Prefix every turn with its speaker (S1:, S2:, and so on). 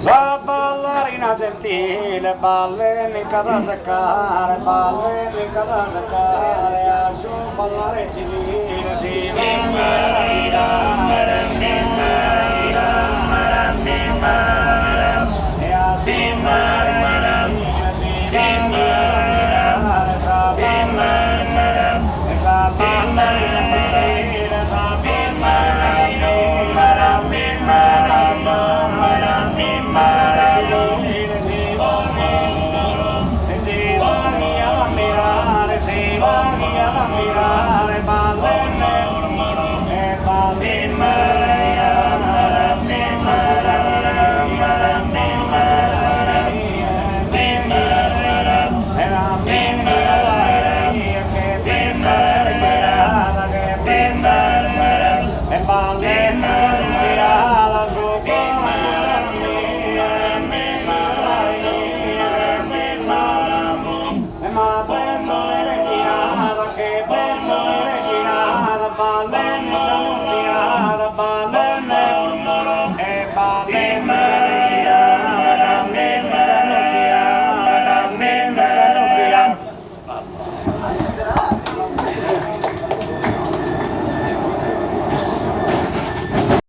S1: Sa ballarina gentile ballendi in carrasecare ballendi in carrasecare a su ballare civile si faghiat mirare.